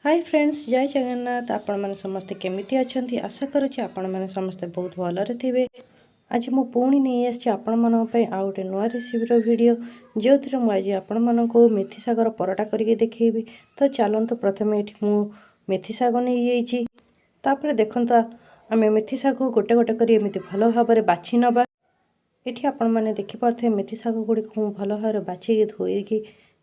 High friends, ଜୟ ଜଗନ୍ନାଥ। ଆପଣମାନେ ସମସ୍ତେ କେମିତି ଅଛନ୍ତି? ଆଶା କରୁଛି ଆପଣମାନେ ସମସ୍ତେ ବହୁତ ଭଲରେ ଥିବେ। ଆଜି ମୁଁ ପୁଣି ନେଇ ଆସିଛି ଆପଣମାନଙ୍କ ପାଇଁ ଆଉ ଗୋଟେ ନୂଆ ରେସିପିର ଭିଡ଼ିଓ, ଯେଉଁଥିରେ ମୁଁ ଆଜି ଆପଣମାନଙ୍କୁ ମେଥି ଶାଗର ପରଟା କରିକି ଦେଖେଇବି। ତ ଚାଲନ୍ତୁ, ପ୍ରଥମେ ଏଠି ମୁଁ ମେଥି ଶାଗ ନେଇଯାଇଛି। ତାପରେ ଦେଖନ୍ତୁ, ଆମେ ମେଥି ଶାଗକୁ ଗୋଟେ ଗୋଟେ କରି ଏମିତି ଭଲ ଭାବରେ ବାଛି ନେବା। ଏଠି ଆପଣମାନେ ଦେଖିପାରୁଥିବେ, ମେଥି ଶାଗ ଗୁଡ଼ିକୁ ମୁଁ ଭଲ ଭାବରେ ବାଛିକି ଧୋଇକି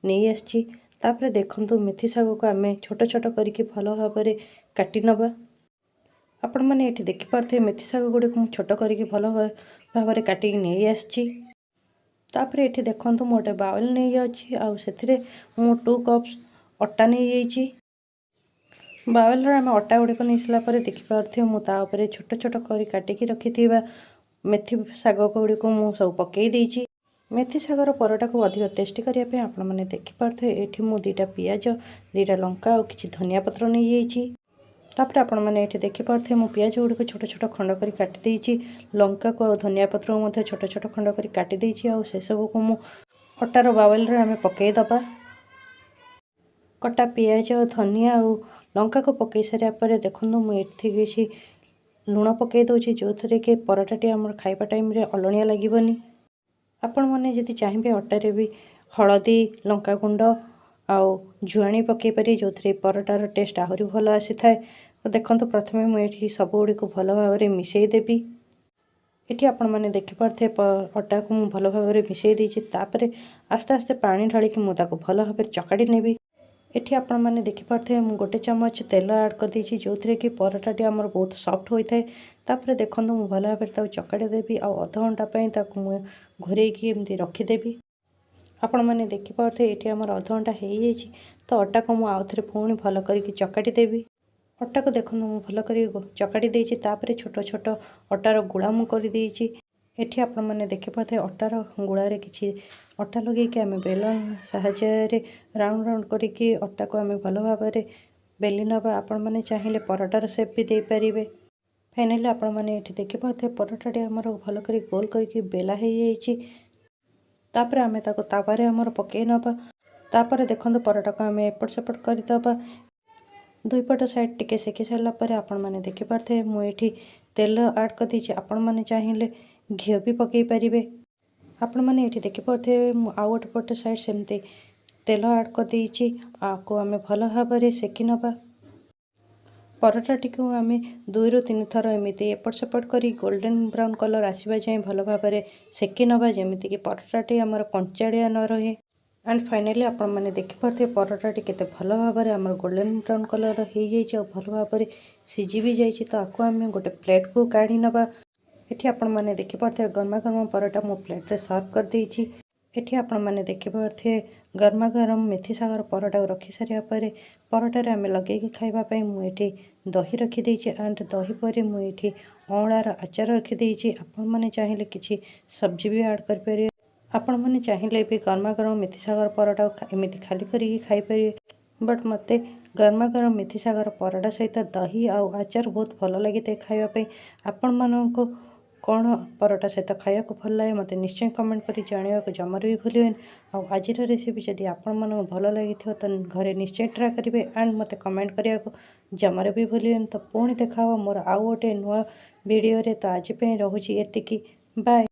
ନେଇ ଆସିଛି। ତାପରେ ଦେଖନ୍ତୁ, ମେଥି ଶାଗକୁ ଆମେ ଛୋଟ ଛୋଟ କରିକି ଭଲ ଭାବରେ କାଟି ନେବା। ଆପଣମାନେ ଏଠି ଦେଖିପାରୁଥିବେ, ମେଥି ଶାଗ ଗୁଡ଼ିକୁ ମୁଁ ଛୋଟ କରିକି ଭଲ ଭାବରେ କାଟିକି ନେଇ ଆସିଛି। ତାପରେ ଏଠି ଦେଖନ୍ତୁ, ମୁଁ ଗୋଟେ ବାଉଲ୍ ନେଇଯାଉଛି ଆଉ ସେଥିରେ ମୁଁ 2 କପ୍ସ ଅଟା ନେଇଯାଇଛି। ବାଉଲ୍ରେ ଆମେ ଅଟା ଗୁଡ଼ିକ ନେଇ ସାରିଲା ପରେ ଦେଖିପାରୁଥିବେ, ମୁଁ ତା ଉପରେ ଛୋଟ ଛୋଟ କରି କାଟିକି ରଖିଥିବା ମେଥି ଶାଗ ଗୁଡ଼ିକୁ ମୁଁ ସବୁ ପକାଇ ଦେଇଛି। ମେଥି ଶାଗର ପରଟାକୁ ଅଧିକ ଟେଷ୍ଟି କରିବା ପାଇଁ ଆପଣମାନେ ଦେଖିପାରୁଥିବେ, ଏଠି ମୁଁ ଦୁଇଟା ପିଆଜ, ଦୁଇଟା ଲଙ୍କା ଆଉ କିଛି ଧନିଆ ପତ୍ର ନେଇଯାଇଛି। ତାପରେ ଆପଣମାନେ ଏଠି ଦେଖିପାରୁଥିବେ, ମୁଁ ପିଆଜ ଗୁଡ଼ିକୁ ଛୋଟ ଛୋଟ ଖଣ୍ଡ କରି କାଟି ଦେଇଛି। ଲଙ୍କାକୁ ଆଉ ଧନିଆ ପତ୍ରକୁ ମଧ୍ୟ ଛୋଟ ଛୋଟ ଖଣ୍ଡ କରି କାଟି ଦେଇଛି ଆଉ ସେସବୁକୁ ମୁଁ ଅଟାର ବାଉଲରେ ଆମେ ପକାଇ ଦେବା। କଟା ପିଆଜ, ଧନିଆ ଆଉ ଲଙ୍କାକୁ ପକାଇ ସାରିବା ପରେ ଦେଖନ୍ତୁ, ମୁଁ ଏଠି କିଛି ଲୁଣ ପକାଇ ଦେଉଛି, ଯେଉଁଥିରେ କି ପରଟାଟି ଆମର ଖାଇବା ଟାଇମ୍ରେ ଅଲଣିଆ ଲାଗିବନି। ଆପଣମାନେ ଯଦି ଚାହିଁବେ, ଅଟାରେ ବି ହଳଦୀ, ଲଙ୍କାଗୁଣ୍ଡ ଆଉ ଜୁଆଣି ପକାଇ ପାରିବେ, ଯେଉଁଥିରେ ପରଟାର ଟେଷ୍ଟ ଆହୁରି ଭଲ ଆସିଥାଏ। ତ ଦେଖନ୍ତୁ, ପ୍ରଥମେ ମୁଁ ଏଠି ସବୁଗୁଡ଼ିକୁ ଭଲ ଭାବରେ ମିଶାଇ ଦେବି। ଏଠି ଆପଣମାନେ ଦେଖିପାରୁଥିବେ, ଅଟାକୁ ମୁଁ ଭଲ ଭାବରେ ମିଶାଇ ଦେଇଛି। ତାପରେ ଆସ୍ତେ ଆସ୍ତେ ପାଣି ଢାଳିକି ମୁଁ ତାକୁ ଭଲ ଭାବରେ ଚକାଡ଼ି ନେବି। ଏଠି ଆପଣମାନେ ଦେଖିପାରୁଥିବେ, ମୁଁ ଗୋଟେ ଚାମଚ ତେଲ ଆଡ଼୍ କରିଦେଇଛି, ଯେଉଁଥିରେ କି ପରଟାଟି ଆମର ବହୁତ ସଫ୍ଟ ହୋଇଥାଏ। ତାପରେ ଦେଖନ୍ତୁ, ମୁଁ ଭଲ ଭାବରେ ତାକୁ ଚକାଡ଼ି ଦେବି ଆଉ ଅଧଘଣ୍ଟା ପାଇଁ ତାକୁ ମୁଁ ଘୋରେଇକି ଏମିତି ରଖିଦେବି। ଆପଣମାନେ ଦେଖିପାରୁଥିବେ, ଏଠି ଆମର ଅଧଘଣ୍ଟା ହେଇଯାଇଛି। ତ ଅଟାକୁ ମୁଁ ଆଉଥରେ ପୁଣି ଭଲ କରିକି ଚକାଟି ଦେବି। ଅଟାକୁ ଦେଖନ୍ତୁ, ମୁଁ ଭଲ କରି ଚକାଟି ଦେଇଛି। ତାପରେ ଛୋଟ ଛୋଟ ଅଟାର ଗୁଳା ମୁଁ କରିଦେଇଛି। ଏଠି ଆପଣମାନେ ଦେଖିପାରୁଥିବେ, ଅଟାର ଗୁଳାରେ କିଛି ଅଟା ଲଗେଇକି ଆମେ ବେଲଣ ସାହାଯ୍ୟରେ ରାଉଣ୍ଡ ରାଉଣ୍ଡ କରିକି ଅଟାକୁ ଆମେ ଭଲ ଭାବରେ ବେଲି ନେବା। ଆପଣମାନେ ଚାହିଁଲେ ପରଟାର ସେପ୍ ବି ଦେଇପାରିବେ। ଫାଇନାଲି ଆପଣମାନେ ଏଠି ଦେଖିପାରୁଥିବେ, ପରଟାଟି ଆମର ଭଲ କରି ଗୋଲ କରିକି ବେଲା ହେଇଯାଇଛି। ତାପରେ ଆମେ ତାକୁ ତାୱାରେ ଆମର ପକାଇ ନେବା। ତାପରେ ଦେଖନ୍ତୁ, ପରଟାକୁ ଆମେ ଏପଟ ସେପଟ କରିଦେବା। ଦୁଇ ପଟ ସାଇଡ଼୍ ଟିକେ ସେକି ସାରିଲା ପରେ ଆପଣମାନେ ଦେଖିପାରୁଥିବେ, ମୁଁ ଏଠି ତେଲ ଆଡ଼୍ କରିଦେଇଛି। ଆପଣମାନେ ଚାହିଁଲେ ଘିଅ ବି ପକାଇ ପାରିବେ। ଆପଣମାନେ ଏଠି ଦେଖିପାରୁଥିବେ, ମୁଁ ଆଉ ଗୋଟେ ପଟ ସାଇଡ଼୍ ସେମିତି ତେଲ ଆଡ଼୍ କରିଦେଇଛି। ଆକୁ ଆମେ ଭଲ ଭାବରେ ସେକି ନେବା। ପରଟାଟିକୁ ଆମେ ଦୁଇରୁ ତିନି ଥର ଏମିତି ଏପଟ ସେପଟ କରି ଗୋଲ୍ଡେନ୍ ବ୍ରାଉନ୍ କଲର୍ ଆସିବା ଯାଏଁ ଭଲ ଭାବରେ ସେକି ନେବା, ଯେମିତିକି ପରଟାଟି ଆମର କଞ୍ଚାଳିଆ ନ ରହେ। ଆଣ୍ଡ ଫାଇନାଲି ଆପଣମାନେ ଦେଖିପାରୁଥିବେ, ପରଟାଟି କେତେ ଭଲ ଭାବରେ ଆମର ଗୋଲ୍ଡେନ୍ ବ୍ରାଉନ୍ କଲର୍ ହେଇଯାଇଛି ଆଉ ଭଲ ଭାବରେ ସିଝି ବି ଯାଇଛି। ତ ଆକୁ ଆମେ ଗୋଟେ ପ୍ଲେଟ୍କୁ କାଢ଼ି ନେବା। ଏଠି ଆପଣମାନେ ଦେଖିପାରୁଥିବେ, ଗରମା ଗରମ ପରଟା ମୁଁ ପ୍ଲେଟ୍ରେ ସର୍ଭ କରିଦେଇଛି। ଏଠି ଆପଣମାନେ ଦେଖିପାରୁଥିବେ, ଗରମା ଗରମ ମେଥି ଶାଗର ପରଟାକୁ ରଖି ସାରିବା ପରେ ପରଟାରେ ଆମେ ଲଗେଇକି ଖାଇବା ପାଇଁ ମୁଁ ଏଠି ଦହି ରଖିଦେଇଛି। ଆଣ୍ଡ ଦହି ପରେ ମୁଁ ଏଠି ଅଁଳାର ଆଚାର ରଖିଦେଇଛି। ଆପଣମାନେ ଚାହିଁଲେ କିଛି ସବଜି ବି ଆଡ଼୍ କରିପାରିବେ। ଆପଣମାନେ ଚାହିଁଲେ ବି ଗରମା ଗରମ ମେଥି ଶାଗର ପରଟାକୁ ଏମିତି ଖାଲି କରିକି ଖାଇପାରିବେ। ବଟ୍ ମୋତେ ଗରମା ଗରମ ମେଥି ଶାଗର ପରଟା ସହିତ ଦହି ଆଉ ଆଚାର ବହୁତ ଭଲ ଲାଗିଥାଏ ଖାଇବା ପାଇଁ। ଆପଣମାନଙ୍କୁ କ'ଣ ପରଟା ସହିତ ଖାଇବାକୁ ଭଲ ଲାଗେ, ମୋତେ ନିଶ୍ଚୟ କମେଣ୍ଟ କରି ଜଣାଇବାକୁ ଜମାରୁ ବି ଭୁଲିବେନି। ଆଉ ଆଜିର ରେସିପି ଯଦି ଆପଣମାନଙ୍କୁ ଭଲ ଲାଗିଥିବ, ତ ଘରେ ନିଶ୍ଚୟ ଟ୍ରାଏ କରିବେ ଆଣ୍ଡ ମୋତେ କମେଣ୍ଟ କରିବାକୁ ଜମାରୁ ବି ଭୁଲିବେନି। ତ ପୁଣି ଦେଖା ହେବ ମୋର ଆଉ ଗୋଟେ ନୂଆ ଭିଡ଼ିଓରେ। ତ ଆଜି ପାଇଁ ରହୁଛି ଏତିକି। ବାଏ।